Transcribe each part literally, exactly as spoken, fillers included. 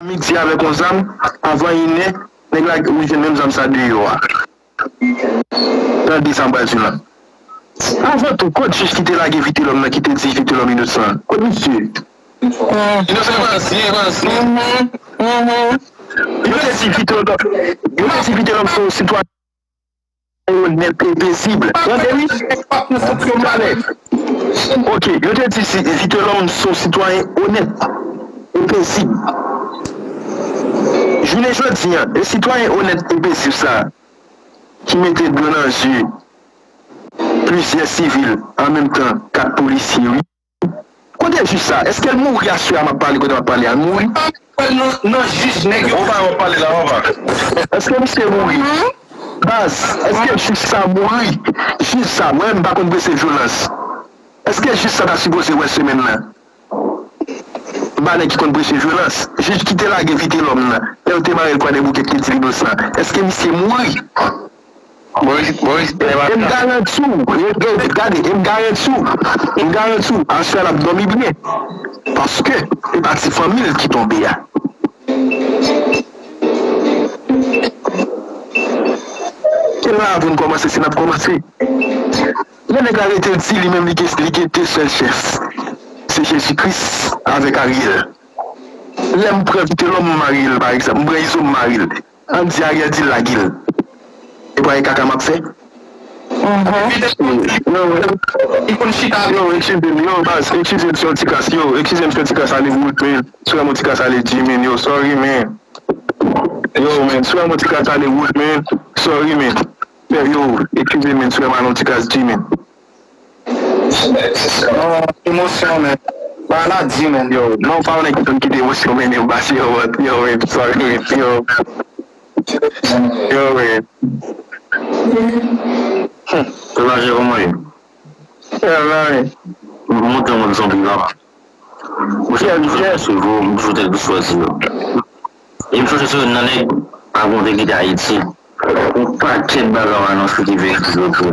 Midi avèk yon zam, avan inè, nèg la ou jwenn menm zam sa deyò a. Tande sa m pral di w lan. Avan tou, kot jij ki te lage Vitelòm nan ki te di Vitelòm inosan an? Kot misye? Inosan e pa ansyen, e pa ansyen. Yo te di Vitelòm, yo te di Vitelòm se yon sitwayen onèt e pezib. Tande wi. Talè. Ok, yo te di si Vitelòm se yon sitwayen onèt e pezib. Jounen jodi a, e sitwayen onèt e pezib sa a ki mete dlo nan zye plizyè sivil, an menm tan kat polisye, wi. Kote jij sa? Èske l mouri aswè a m ap pale, kote m ap pale a, l mouri? Nan, nan jij nèg yo. Opa, w ap pale la, opa. Èske misye mouri? Baz, èske jij sa mouri? Jij sa, mwen, m pa konn preche vyolans. Èske jij sa ta sipoze wè semèn nan? M pa nèg ki konn preche vyolans. Jij ki te lage Vitelòm nan, lè yo te mare l Kwadèboukè ki te di l inosan, èske misye mouri? Moris, Moris, e m garanti w, e, e, gade, e m garanti w, e m garanti w, aswè l ap dòmi byen. Paske, e pa ti fanmi l ki tonbe a. E la pou n kòmanse, si n ap kòmanse. Lè nèg la rete l di li menm li gen, li gen de sèl chèf. Se Jezi Kris avèk Ariel. Lè m pran Vitelòm m mare l, pa egzanp, m pran Izo m mare l. Ann di Ariel di l lage l. E pa e kaka m ap fè? Yo, yo, eskize m, yo, baz, eskize m si yon ti kras, yo, eskize m si yon ti kras ale wout, men, si w wè m yon ti kras ale di, men, yo, sorry, men. Yo, men, si w wè m yon ti kras ale wout, men, sorry, men. Yo, eskize m, men, si w wè m ale yon ti kras di, men. Non, emosyon, men. Maladi, men. Yo, non, pa yon nèg ki konn kite emosyon mennen w pase yon lòt. Yo, men, sorry, men, yo. Yo, men. Soulaje, kòman ye? Travay. Montre mwen zonbi la. Monchè, m toujou swiv ou, m toujou tèt pou chwazi yo. E m sonje sou youn nan nèg rakonte ki te Ayiti. Yon pakèt bagay w anonse ki verite jodi a.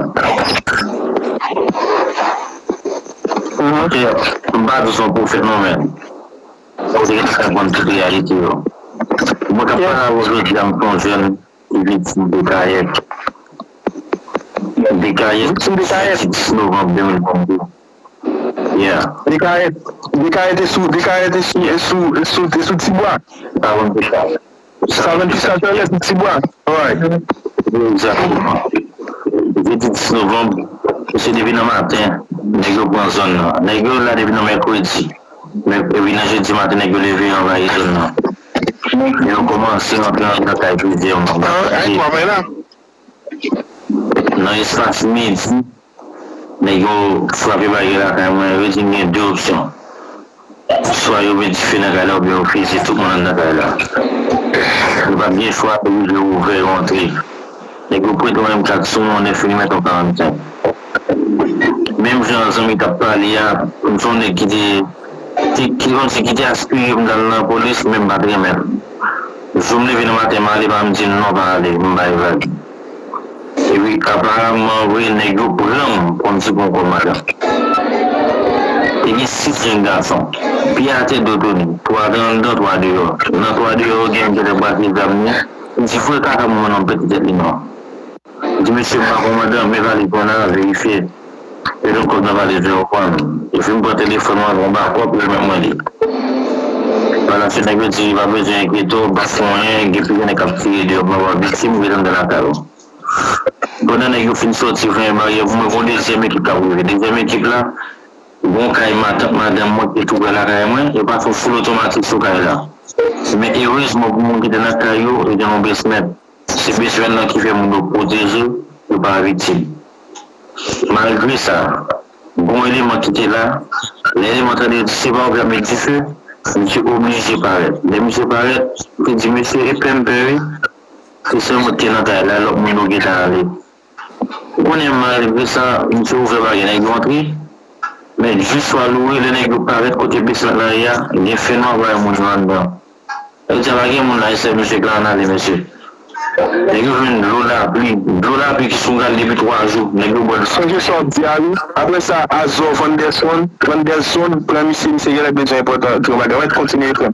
Monchè, m pa di w se yon pwofèt non, men ou te gentan konn tout reyalite yo. Mwen k ap pale avè w jodi a, m se yon jèn ki viktim de kayèt. De kayèt, viktim de kayèt. Sèt dis novanm de mil vennde. Yeah. De kayèt, de kayèt e sou, de kayèt e sou, e sou, e sou, e sou Tibwa. Sa vennde kayèt. Sa vennde kayèt sou Tibwa. Alright. Egzakteman. Jedi dis novanm, se depi nan maten, nèg yo pran zòn nan. Nèg yo la depi nan mèkredi. Men, epi nan jedi maten, nèg yo leve anvayi zòn nan. Yo kòmanse rantre andedan kay plizyè moun. Nan espas midi, nèg yo frape bagay lakay mwen, yo di m gen de opsyon. Swa yo met dife nan kay la oubyen yo fiziye tout moun anndan kay la. Nou pa t gen chwa, nou oblije ouvè yo antre. Nèg yo pote yon M kat sou mwen, yon nèf milimèt, yon karannsenk. Menm jan zanmi k ap pale a, m se yon nèg ki te, te, ki kòmsi ki te aspire pou m t al nan lapolis, men m pa t renmen l. Jou m leve nan maten, m ale, pa m di m non, pa ale, m bay vag. Epi, aparaman, vre, nèg yo pran m kòmsi pou yon kòmandan. Te gen sis jenn gason. Pye atè, do tounen. Twa anndan, twa deyò. Nan twa deyò yo, gen yon ki te brake zam li. M di, "Frè, kaka pou mwen non, pete tèt li non." M di, "Mesye, m pa kòmandan, men valiz mwen nan, verifye." Yo jwenn kòb nan valiz yo, yo pran l. Epi m pran telefòn mwen, yon bakòp, yo remèt mwen li. Palaswit, nèg yo di, "Pa bezwen enkyete w, bas mwen, gen plizyè nèg k ap tire deyò, m pa wè viktim, rete anndan lakay ou." Pandan nèg yo fin sòti, fèmen baryè pou mwen, gon dezyèm ekip k ap rive. Dezyèm ekip la, gon kay matant madanm mwen ki te tou prè lakay mwen, yo pase yon foul otomatik sou kay la. Men erezman pou moun ki te nan kay yo, yo te nan yon basement. Se basement lan ki fè moun yo pwoteje, yo pa viktim. Malgre sa, gon eleman ki te la, lè eleman tande yo di se pa ou k ap met dife, misye oblije parèt. Lè misye parèt, yo te di, "Mesye, e pè m pè wi." Se sèl mwen ki te nan kay la, lòt moun yo gentan ale. Ou konnen malgre sa, misye ouvè bagay, nèg yo antre. Men jis swa loure, lè nèg yo parèt kote basement lan ye a, gen fènwa, pa gen moun yo anndan. Yo di a pa gen moun la, e sèl misye k la, ann ale, mesye. Nèg yo jwenn dlo lapli, dlo lapli ki sou kay depi twa jou, nèg yo bwè dlo. Sonje sa w ap di a wi. Apre sa, Azò, Vanderson, Vanderson, pran misye, misye genlè bezwen enpòtan, yon bagay. Mèt kontinye, frè m.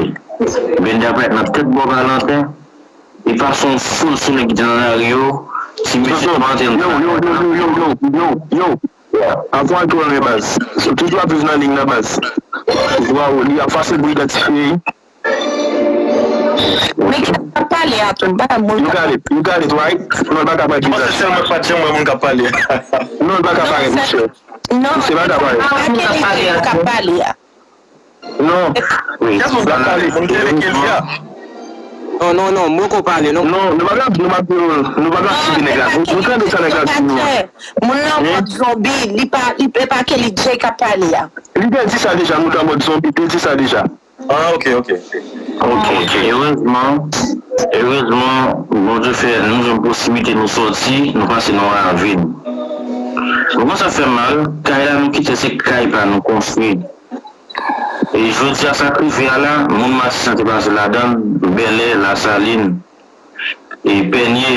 tande. Vennde ap nan tèt bò Valentin. E pa se yon foul sou nèg ki te nan lari yo. Ti mesye pa antre nan yo, yo, yo, yo, yo, yo, yo, yo. Avan l tou renmen baz. Toujou ap viv nan liy nan baz. Waw, li ap fasil pou idantifye. Men ki ap pale a tou, m pa moun. You got it, you got it, right? Non, l pa ka parèt. Mwen se sèlman Fatima mwen moun k ap pale. Non, l pa ka parèt, monchè. Non, se pa ka parèt. Ki ap pale a? Non. Kiyès moun k ap pale? Moun ki rele Kelia. Non, non, non, m poko pale, non. Non, nou pa ka, nou pa, nou pa ka site nèg la. Nou, nou tande sa nèg la di nou an. Moun nan mòd zonbi, li pa, li, e pa Kelly J k ap pale a. Li te di sa deja, nou t an mòd zonbi, te di sa deja. Ah, ok, ok. Ok, ok. Erezman, erezman, Bondye fè nou jwenn posiblite nou sòti, nou pase nan yon ravin. Nou konn sa fè mal, kay la nou kite se kay pa nou konstwi. E jodi a sa k rive a la, moun Matisan te pase ladan l, Bèlè, Lasalin, e Pènye,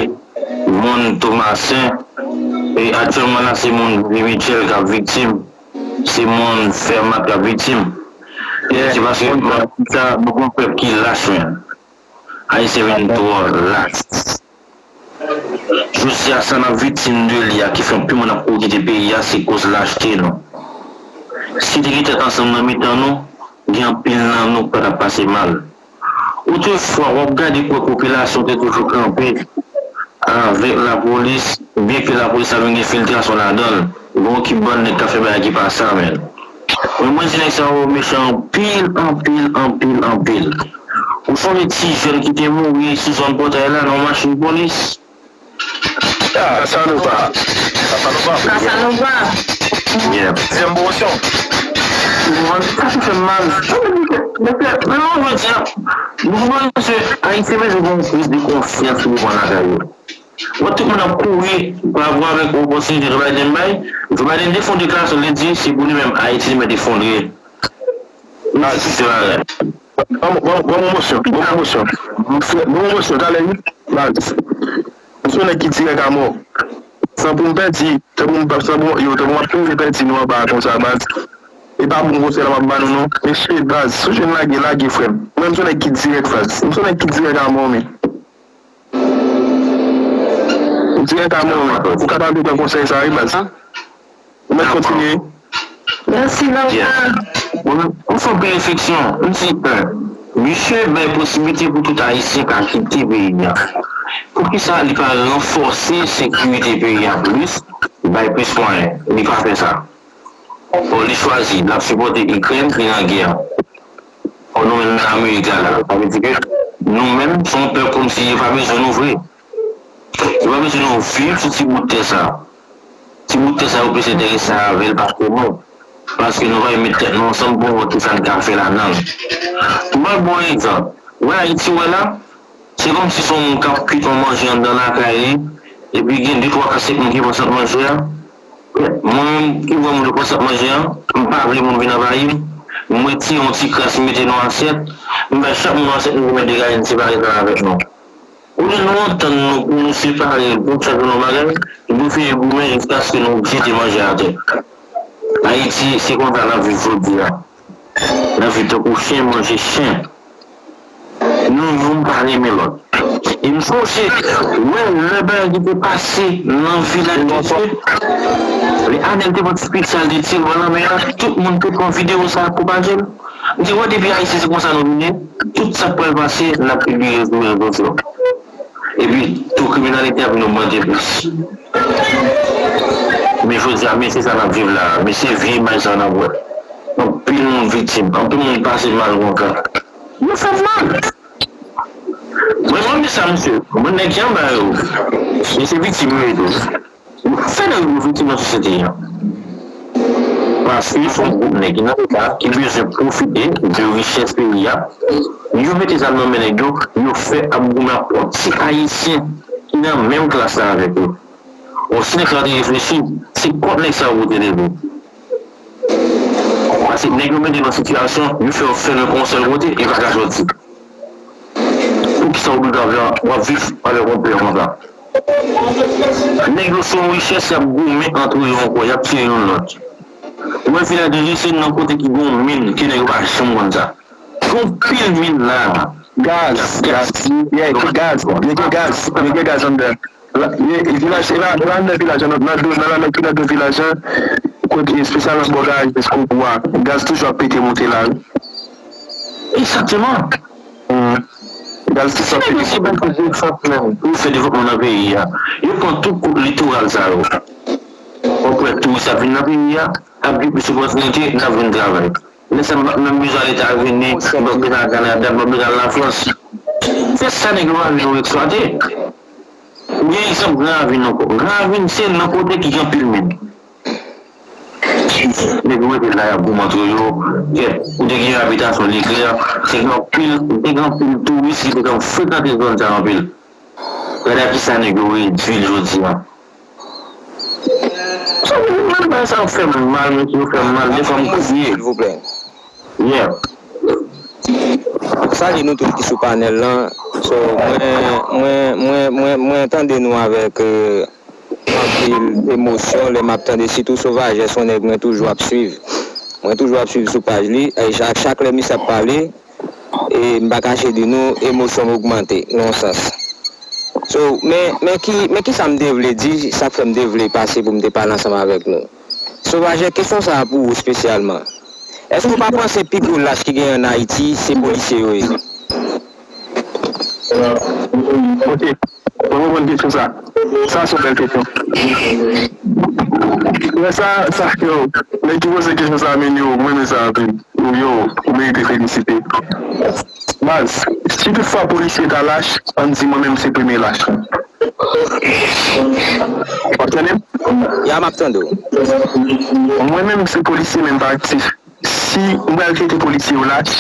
moun Tomasen, e aktyèlman la se moun Vye Michèl k ap viktim, se moun Fèmat k ap viktim. E se paske Matisan nou gon pèp ki lach, men. Ayisyen vin twò lach. Jodi a sa n ap viktim de li a ki fè anpil moun ap kouri kite peyi a se koz lachte nou. Si te gen tèt ansanm nan mitan nou, gen anpil nan nou pa t ap pase mal. Otrefwa w ap gade pou wè popilasyon te toujou kanpe avèk lapolis, byenke lapolis la vin gen filtrasyon ladan l, gen yon ekip bann nèg k ap fè bagay ki pa sa menm. Men mwen di nèg sa yo mechan anpil, anpil, anpil, anpil. Ou sonje ti jèn ki te mouri sou zòn Pòtay la nan yon machin polis? Casanova. Casanova. Casanova. Yeah. Dezyèm pwomosyon. Sa ki fè m mal. Mesye, men mwen jodi a, nou konprann ke Ayisyen bezwen gen yon kriz de konsyans pou pran lakay yo. Wè tout moun ap kouri pa rapò avèk opòtinite Joe Biden bay. Joe Biden defondre klas, li di se pou li menm Ayiti li mèt efondre. Li di se bagay. Ban m, ban m, ban m yon mosyon, ban m yon mosyon. Ban m yon mosyon, talè wi. Baz. M se yon nèg ki dirèk a mò. San pou m pèdi, san pou m, san pou, yo, san pou m ap toujou pèdi nou anba konsa, baz. E pa bon konsèy la m ap ba nou, non. Mesye, baz, si w jwenn lage, lage, frè m. Mwen, m se yon nèg ki dirèk, baz. M se yon nèg ki dirèk a mò, men. Dirèk a mò, ou kapab pran konsèy sa wi, baz. Ou mèt kontinye. Mèsi, Laura. Bon, m fè anpil refleksyon. M di, eh, misye bay posiblite pou tout Ayisyen ka kite peyi a. Poukisa li pa ranfòse sekirite peyi a plis, bay plis mwayen? Li pa fè sa. Bon, li chwazi, l ap sipòte Ikrèn ki nan gè. O non, menm nan Amerik la, la, sa vle di ke nou menm, se yon pèp kòmsi yo pa bezwen nou vre. Yo pa bezwen nou viv sou ti bout tè sa. Ti bout tè sa, yo plis enterese avè l pase nou. Paske nou pa met tèt nou ansanm pou nou wè kisa n ka fè ladan l. M pral ba w yon egzanp. Ou wè Ayiti, ou wè la, se kòmsi se yon moun k ap kwit yon manje anndan lakay li, epi gen de twa ka senk moun ki pran sant manje a. Mwen menm ki wè moun yo pran sant manje a, m pa vle moun vin anvayi m. M retire yon ti kras, m mete nan asyèt, m bay chak moun yon asyèt, m di men degaje n separe sa avèk nou. Olye nou antann nou pou nou separe l, pou chak moun yon bagay, nou prefere goumen jiskaske nou jete manje atè. Ayiti, se konsa n ap viv jodi a. N ap viv tankou chen manje chen. Nou youn pa renmen lòt. E m sonje, wè, lè bagay ki te pase nan Vilaj de Dye, lè Anèl te pran ti pik sa l te tire bò lanmè a, tout moun te pran videyo sa ap pwopaje l. M di, wè, depi Ayisyen se konsa nou vin ye, tout sa k pral pase, n ap pibliye sou rezo sosyo. Epi, to kriminalite ap vin ogmante plis. Men jodi a, men se sa n ap viv la a, men se vye imaj sa n ap wè. Anpil moun viktim, anpil moun pase mal konsa. Nou fè m mal. Mwen, mwen di sa, mesye, mwen nèg ki anba yo, e se viktim yo ye tou. Fè nèg yo viktim nan sosyete a. Paske se yon gwoup nèg ki nan Leta ki bezwen pwofite de richès peyi a. Yo mete zam nan men nèg yo, yo fè ap goumen ak yon ti Ayisyen ki nan menm klas la avèk yo. Bon, si nèg sa te reflechi, se kont nèg sa yo pou te leve. Paske nèg yo mete nan sitiyasyon, yo fè yo fèmen kon yon sèl kote, e pa ka sòti. Poukisa w oblije w ap viv avèk yon pè konsa? Nèg yo se yon richès, y ap goumen antre yo ankò, y ap tiye youn lòt. Ou wè Filadèlfya, se nan kote ki gen yon min, ke nèg yo pa janm konn sa. Gen yon pil min la. Gaz, gaz, yeah, gen gaz, gen gaz, gen gaz anndan. La, ye, vilaj, e la, la nan vilaj, nan, nan, nan, nan, nan vilaj, kote espesyalman bò garaj Diskopo a, gaz toujou ap pete monte la, wi. Egzakteman. Gaz toujou ap pete monte. Yo fè devlopman nan peyi a. Yo pran tout kout litoral sa yo. Ou kwè touris ap vin nan peyi a, ap gen plis opòtinite, n ap vin travay. Lè sa m pa menm bezwen al Etazini, m p ap bezwen al Kanada, m p ap bezwen al Lafrans. Se sa nèg yo pa vle yo eksplwate. Ou gen egzanp Gran Ravin ankò. Gran Ravin se nan kote ki gen anpil min. Nèg yo rete la, y ap goumen antre yo. Kèt, ou te gen abitasyon Leklè, te gen anpil, te gen anpil touris ki te konn frekante zòn sa yo anpil. Gade a kisa nèg yo redui l jodi a. Sa vle di, mwen, bagay sa yo fè m mal, mesye, yo fè m mal, defwa m kriye. Silvouplè. Yeah. Salye nou tout ki sou panèl lan. So, mwen, mwen, mwen, mwen, mwen tande nou avèk, euh, anpil emosyon lè m ap tande, sitou Sovajè, se yon nèg mwen toujou ap swiv. Mwen toujou ap swiv sou paj li. E chak, chak lè misye ap pale, e m pa kache di nou, emosyon m ogmante, nan yon sans. So, men, men ki, men ki sa m te vle di, sa k fè m te vle pase pou m te pale ansanm avèk nou. Sovajè, kesyon sa a pou ou espesyalman. Èske w pa panse pi gwo lach ki genyen ann Ayiti, se polisye yo ye? Ok. Mwen konprann kesyon sa. Sa se yon bèl kesyon. Wè sa, sa, yo, nèg ki poze kesyon sa, men yo, mwen renmen sa anpil. Yo, yo, ou merite felisite. Baz, si toutfwa polisye ta lach, ann di mwen menm se premye lach lan. W ap tande m? Ya, m ap tande w. Mwen menm se polisye, men m pa aktif. Si m pral kite polisye yo lach,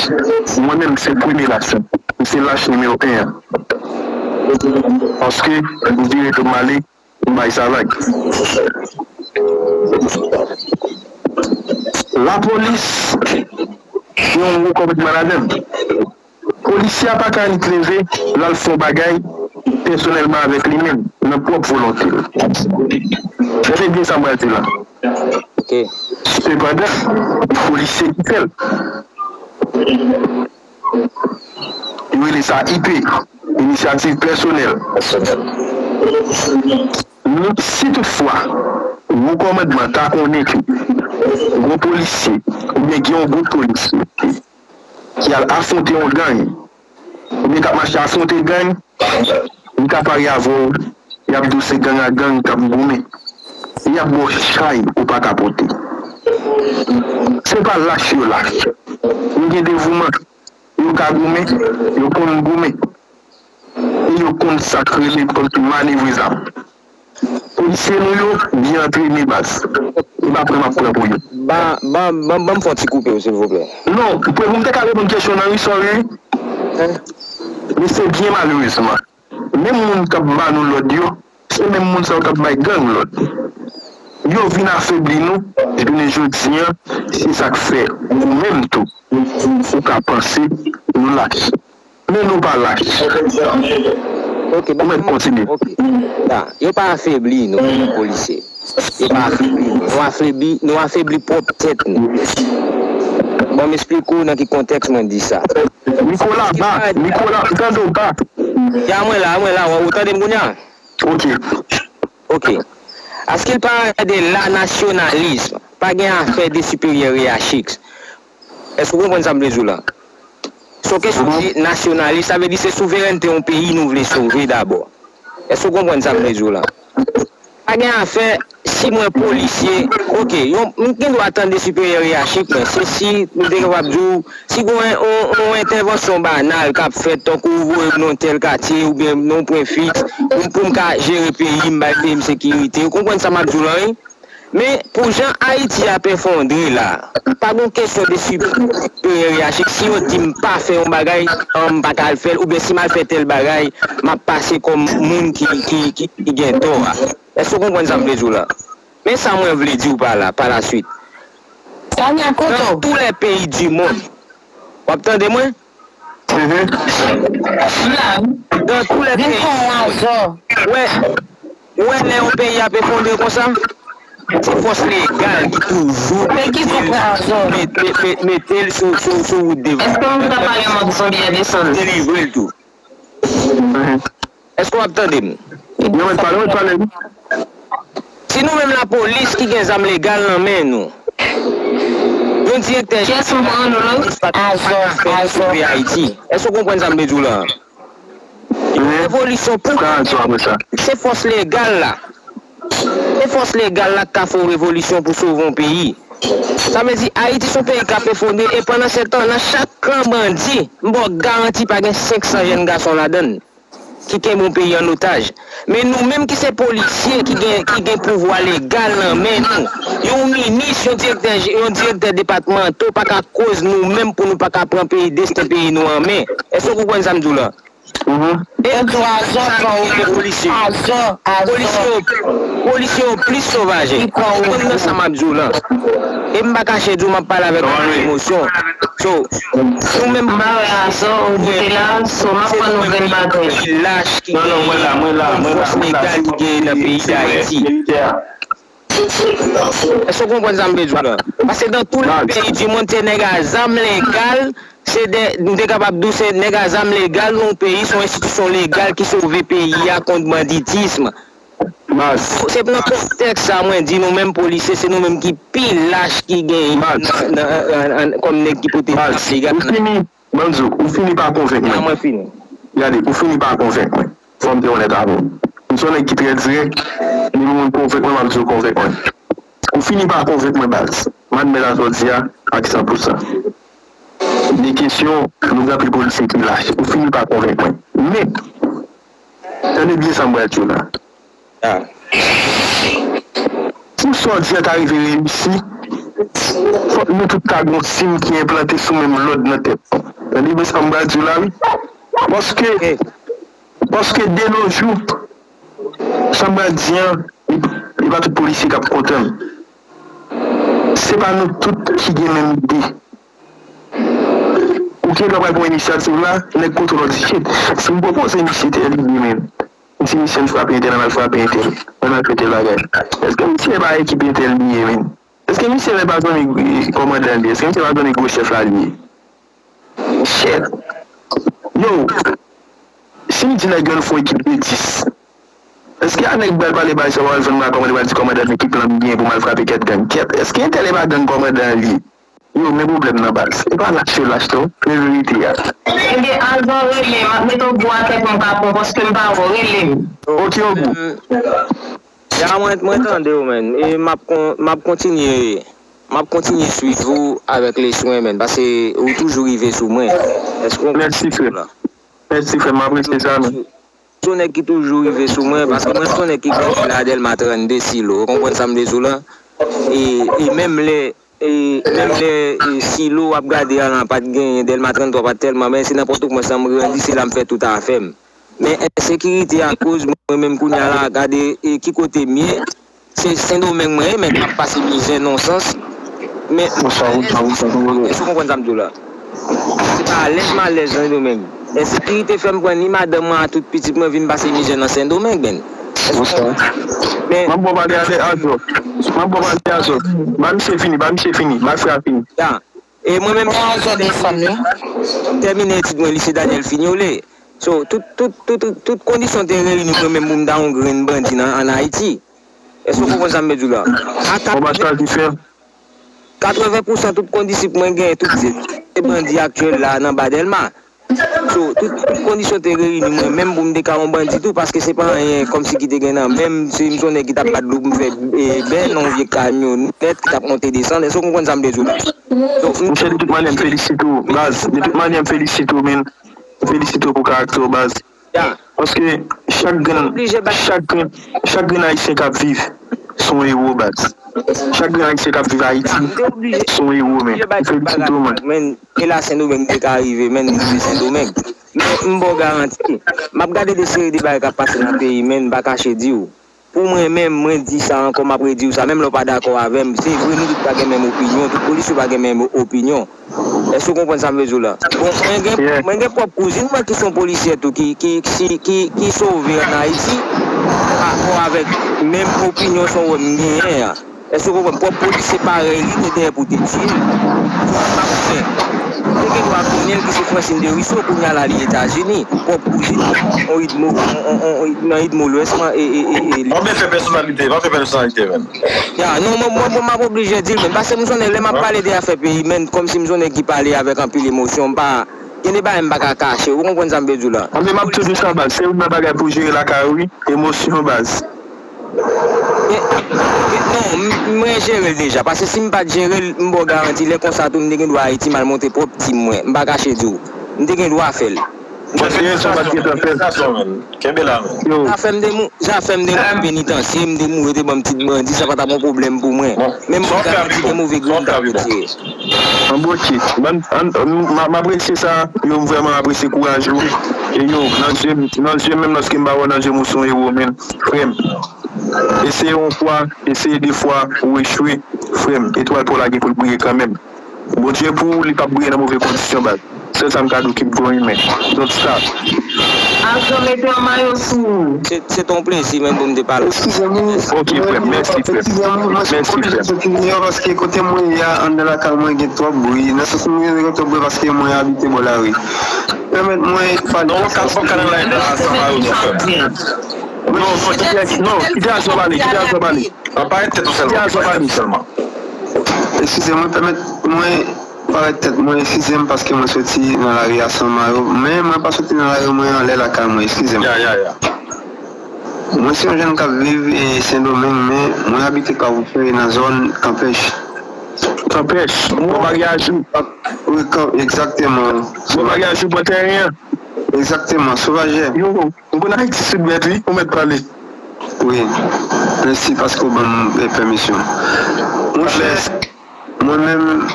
mwen menm se premye lach lan. M se lach nimewo en an. Paske m vire do m ale, m bay sa vag. Lapolis gen yon gwo kòmitman ladan l. Polisye a pa ka annik leve, l al fè yon bagay pèsonèlman avèk li menm, nan pwòp volonte l. Tande byen sa m pral di la. Ok. Sepandan, polisye ki fè l. Yo rele sa I P, inisyativ pèsonèl. Nou, si toutfwa, wo kòmandman ta konnen ke gwo polisye, oubyen gen yon gwoup polisye, ki al afwonte yon gang, oubyen k ap mache afwonte gang, li ka pare avè w, y ap di w se gang ak gang k ap goumen. Y ap ba w chay ou pa ka pote. Se pa lach yo lach. Yo gen devouman. Yo ka goumen, yo konn goumen. E yo konn sa k rele, konn manevre zam. Polisye nou yo byen antrene, baz. E pa pran m ap pran pou yo. Ban, ban, ban, ban m fè yon ti koupe w, silvouplè. Non, pou, pou m te ka reponn kesyon nan, wi, sorry. Men se byen malerezman. Menm moun k ap ba nou lòd yo, se menm moun sa yo k ap bay gang lòd. Yo vin afebli nou, jounen jodi an, se sa k fè ou menm tou, ou ka panse nou lach. Men nou pa lach. Ok, ban m kontinye. Ok. Ya, yo pa afebli nou, polisye. Yo pa afebli nou. Nou afebli, nou afebli pwòp tèt nou. Ban m esplike w nan ki kontèks mwen di sa. Nikola, ba, Nikola, m tande w, ba. Ya, mwen la, mwen la, ou tande m kounye a? Ok. Ok. Aske l pa de la nasyonalism, pa gen afè de siperyè reyachik. Èske w konprann sa m vle di w la? Se yon kesyon de nasyonalis, sa vle di se souverènte yon peyi nou vle sove dabò. Èske w konprann sa m vle di w la? Pa gen afè, si mwen polisye, ok, yon, m gen dwa tande siperyè reyachik mwen, se si m te kapab di w, si gen yon, yon, yon entèvansyon banal k ap fèt, tankou voye m nan yon tèl katye oubyen nan yon pwen fiks, pou, pou m ka jere peyi m, bay peyi m sekirite. Ou konprann sa m ap di w la, wi? Men, pou jan Ayiti ap efondre la, pa gon kesyon de siperyè reyachik. Si yo di m pa fè yon bagay, an, m pa ka al fè l, oubyen si m al fè tèl bagay, m ap pase kòm moun ki, ki, ki, ki gen tò a. Èske w konprann sa m vle di w la? Men sa mwen vle di w pa la, pa la swit. Tanya, kote w? Dans tous les pays du monde. W ap tande mwen? Mhm. Dan tou lè peyi, wè, wè lè yon peyi ap efondre konsa, se fòs legal ki toujou mete l sou, sou, sou wout devlopman, delivre l tou. Èske w ap tande m? Yo mèt pale, yo mèt pale. Si nou menm lapolis ki gen zam legal nan men nou, yon direktè jeneral pa ka fè sove Ayiti. Èske w konprann sa m vle di w la? Yon revolisyon pou se fòs legal la. Se fòs legal la k ka fè yon revolisyon pou sove yon peyi. Sa vle di Ayiti se yon peyi k ap efondre e pandan se tan nan chak kan bandi, m ba w garanti pa gen senk san jèn gason ladan l ki kenbe yon peyi an otaj. Men nou menm ki se polisye ki gen ki gen pouvwa legal nan men nou, yon minis, yon direktè yon direktè depatmanto pa ka koz nou menm pou nou pa ka pran peyi, desten peyi nou an men. Èske w konprann sa m di w la? Mhm. E sa ki gen polisye yo. Polisye yo, polisye yo plis sovaje. Konprann nan sa m ap di w lan. E m pa kache di w m ap pale avèk anpil emosyon. So, nou menm Mwen wè Azò ou boute la, so m ap pran nou grenn batay. Lach ki gen yon fòs legal ki genyen nan peyi Dayiti. Èske w konprann sa m vle di w la? Paske dans tous les pays du monde, se nèg a zam legal, se de, m te kapab di w se nèg a zam legal nan yon peyi, se yon enstitisyon legal ki sove peyi a kont banditism. Se nan kontèks sa mwen di nou menm polisye, se nou menm ki pi lach ki genyen nan, nan, nan, nan, kòm nèg ki pote zam legal. Ban m di w, ou fini pa konvenk mwen. Mwen fini. Gade, ou fini pa konvenk mwen. Fò m te onèt avè w. M se yon nèg ki trè dirèk, depi moun konvenk mwen, m ap di w konvenk mwen. Ou fini pa konvenk mwen, baz. M admèt a sa w di a ak san pou san. De kesyon, nou gen anpil polisye ki lach. Ou fini pa konvenk mwen. Men, tande byen sa m pral di w la. Pou sa w di a ta rive reyisi, fòk nou tout ta gen yon sim ki enplante sou menm lòd nan tèt nou. Tande byen sa m pral di w la, wi. Paske, paske de nos jours, sa m pral di a, e pa tout polisye k ap kontan l. Se pa nou tout ki gen menm ide. Ou ki pral pran inisyativ la, nèg kontwòl di shit. Si m pwopoze misye tèl ide, men, m di misye m frape entèl, m al frape entèl, m al fè tèl bagay. Èske misye pa ekip entèl li ye, men? Èske misye pa zanmi kòmandan li ye? Èske misye pa zanmi gwo chèf la li ye? Shit. Yo, si m di nèg yo n fè yon ekip de dis, èske a nèg pral pale bagay sa yo al jwenn mwen a kòmandan, pral di kòmandan ekip lan m gen pou m al frape kèt gang? Kèt, èske entèl e pa gang kòmandan li ye? Yo, men pwoblèm nan baz. E pa lach yo lach non, men verite a. Ebyen, Azò rele m, m ap mete w bò a tèt mwen pa pran paske m pa wè w, rele m. Ok, Ogou. Ya, mwen, mwen tande w, menn. E m ap kon, m ap kontinye, m ap kontinye swiv ou avèk leswen, menn, paske ou toujou rive sou mwen. Èske w konprann? Mèsi, frè. Mèsi, frè, m apresye sa, menn. Se yon nèg ki toujou rive sou mwen, paske mwen se yon nèg ki grandi la Dèlma trannde Silo. Ou konprann sa m vle di w la? E, e menm lè, e menm lè, e, Silo w ap gade a lan pa t genyen, Dèlma tranntwa pa t tèlman, men se nan Pòtoprens lan m grandi, se la m fè tout afè m. Men ensekirite a koz mwen menm kounye a la, gade, e, ki kote m ye, se Sendomeng mwen ye, men m ap pase mizè nan yon sans. Men, èske w konprann sa m di w la? Se pa alèz m alèz Sendomeng. Ensekirite fè m pran ni madanm mwen ak tout pitit mwen vin pase mizè nan Sendomeng, menn. Èske w konprann? Men, M ap ba w pale avèk Azò. M ap ba w pale Azò. Ba misye fini, ba misye fini, ba frè a fini. Ya. E mwen menm, tèmine etid mwen lise Daniel Fignolé. So, tout, tout, tout, tout kondisyon te reyini mwen menm pou m ta yon grenn bandi nan, ann Ayiti. Èske w konprann sa m vle di w la? A Ou pa chwazi fè. Katreven pousan tout kondisip mwen genyen, tout se, se bandi aktyèl la nan ba Dèlma. So, tout, tout kondisyon te reyini mwen menm pou m te ka yon bandi tou, paske se pa anyen kòmsi ki te gen nan men m, se m se yon nèg ki t ap bat dlo pou m fè, e, bè nan yon vye kamyonèt ki t ap monte desann. Èske w konprann sa m vle di w la? Donk, m Monchè, de tout manyè, m felisite w, baz. De tout manyè, m felisite w, men. M felisite w pou karaktè w, baz. Ya. Paske chak grenn, chak grenn, chak grenn Ayisyen k ap viv se yon ewo, baz. Chak grenn Ayisyen k ap viv Ayiti se yon ewo, men. M felisite w, man. Men, e la Sendomeng te ka rive, men, m rive Sendomeng. Men, m ba w garanti, m ap gade de seri de bagay k ap pase nan peyi, men, m pa kache di w. Pou mwen menm, mwen di sa ankò, m ap redi w sa, menm lè w pa dakò avè m, se vre nou tout pa gen menm opinyon, tout polisye pa gen menm opinyon. Èske w konprann sa m vle di w la? Bon, mwen gen, mwen gen pwòp kouzin mwen ki se yon polisyè tou, ki, ki, ki, ki, ki sove ann Ayiti, pa rapò avèk menm opinyon sa w wè m genyen an. Èske w konprann? Pwòp polisye parèy li te dèyè pou te tiye l. Sa m pa konnen. M te gen dwa konnen l ki se Francine Dericeau, kounye a la li Etazini. Pwòp kouzin mwen, on Idmo, on, on, on, nan Idmo Lwès lan, e, e, e, e, li. Pa byen fè pèsonalite, pa fè pèsonalite, menn. Ya, non, mwen, mwen, mwen, m ap oblije di l, menn, paske m sonnen lè m ap pale de afè peyi, menn, kòmsi m sonnen ki pale avèk anpil emosyon, m pa, gen de bagay m pa ka kache, ou konprann sa m vle di w la? Anben, m ap tou di w sa, baz, se youn nan bagay pou jere lakay ou, wi, emosyon, baz. E, e, non, m, mwen jere l deja, paske si m pa t jere l, m ba w garanti, lè konsa tou, m te gen dwa Ayiti, m al monte pwòp tim mwen, m pa kache di w, m te gen dwa fè l. Bon, se rezon m pa t gentan fè l. Kenbe la, men. Yo. Zafè m de mou-, zafè m de mouri penitansye, m de mouri te ban m tit bandi, sa pa t ap yon pwoblèm pou mwen. Men m ba w garanti gen move grenn m t ap retire. Anben, ok. Ban, an, m, m, m apresye sa. Yo, m vrèman apresye kouraj ou. E yo, nan zye m, nan zye m menm, lòske m pa wè w nan zye m, ou se yon ewo, menn. Frè m. Eseye yon fwa, eseye de fwa, ou echwe. Frè m, etwal pa w la gen pou l briye kanmenm. Bondye pou ou, li p ap briye nan move kondisyon, baz. Sèl sa m ka di w, keep going, man. Don't stop. Azo mete yon mayo sou ou. Se, se te yon plezi, menn, pou m te pale. Eskize m, wi. Ok, frè m. Mèsi, frè m. Mèsi, frè m. Mwen soti deyò paske kote mwen ye a, anndan lakay mwen gen twòp bri. Nan sans mwen gen twòp bri paske mwen abite bò lari. Pèmèt mwen pale. Non, ou ka, ou ka nan live la, san mayo, non, frè m. Non, non, kite, non, kite Azo pale, kite Azo pale. An parèt tèt ou sèlman. Kite Azo pale sèlman. Eskize mwen, pèmèt mwen parèt tèt mwen, eskize m paske mwen soti nan lari a san mayo, men mwen pa soti nan lari, mwen anlè lakay mwen, eskize m. Ya, ya, ya. Mwen se yon jèn k ap viv e Sendomeng, men mwen abite Kafou Fèy nan zòn Kanpèch. Kanpèch, bò Maryajou. Wi, Kan-, egzakteman. Bò Maryajou, bò teren an. Egzakteman, Sovajè. Yo, m konn Ayiti Sidmèt, wi, ou mèt pale. Wi, mèsi paske w ban m, eh, pèmisyon. Monchè, mwen menm,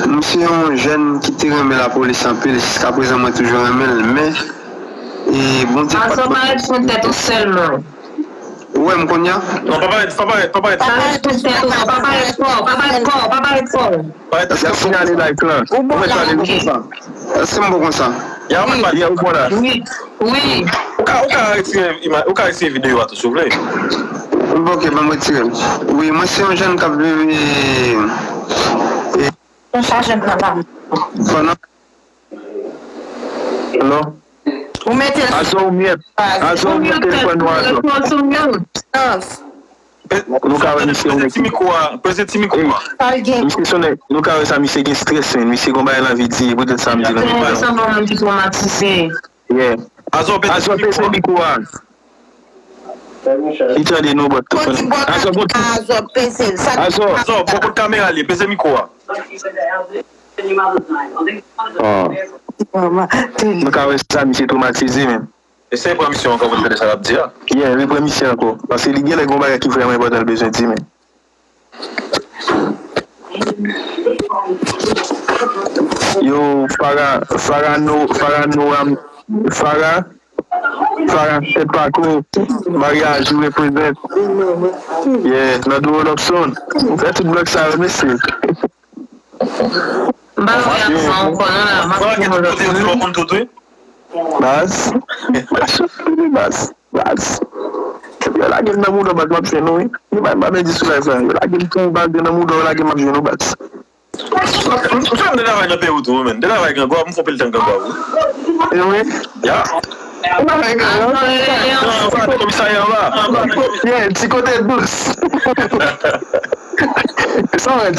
m se yon jèn ki te renmen lapolis anpil, jiskaprezan mwen toujou renmen l, men, e, Bondye pa t ban m. Azo parèt sou tèt ou sèlman. Ou wè m kounye a? Non, pa parèt, pa parèt, pa parèt. Pa parèt sou tèt ou, non, pa parèt fò, pa parèt fò, pa parèt fò. Parèt. Èske m poko konsa? Ou bon la wi. Èske m bon konsa? Ya, ou bon la. Wi. Wi. Ou ka, ou ka retire ima-, ou ka retire videyo a tou, si w vle. Bon, ok, ban m retire l. Wi, mwen se yon jèn k ap viv, e, e, pandan Alò? Ou mete l Azo, ou mute. Azo, ou mute telefòn ou, Azo. Nou ka wè misye yon nèg ki... Peze ti mikwo a, peze ti mikwo a. Misye sonnen, nou ka wè sa, misye gen strès, men misye gon bagay l anvi di, poutèt sa m di nan mikwo a. Sa moun ki twomatize. Yeah. Azo, peze mikwo a. Li tande nou, but... Azo, peze l. Azo. Azo, bò kot kamera li, peze mikwo a. Oh. Nou ka wè sa, misye twomatize menm. Eseye pran misye ankò pou n tande sa l ap di a. Yeah, repran misye ankò. Paske li genlè gen yon bagay ki vrèman enpòtan l bezwen di, men. Yo, Fara, Fara, no, Fara, no, Fara, Fara, tèt pako, Maryajou reprezant. Yeah, nan Doro Lobson. Ou fè tout blòk sa yo, mesye. M pa wè aksan ankò non la, m ap di nou lòt moun. Baz. Baz. Baz. Yo lage m nan mouda w, baz, m ap jwenn ou, wi. Yo bay m pa pèdi sou live la. Yo lage m tou, baz, yo nan mouda w, lage m, m ap jwenn ou, baz. M fè m de travay nan peyi w tou, wi, menn. De travay grangwa, m fè anpil tan grangwa, wi. E wi. Ya. Ou pa fè grangwa. Non, ou pa nan komisarya anba. Yeah, ti kote dous. Sa w wè,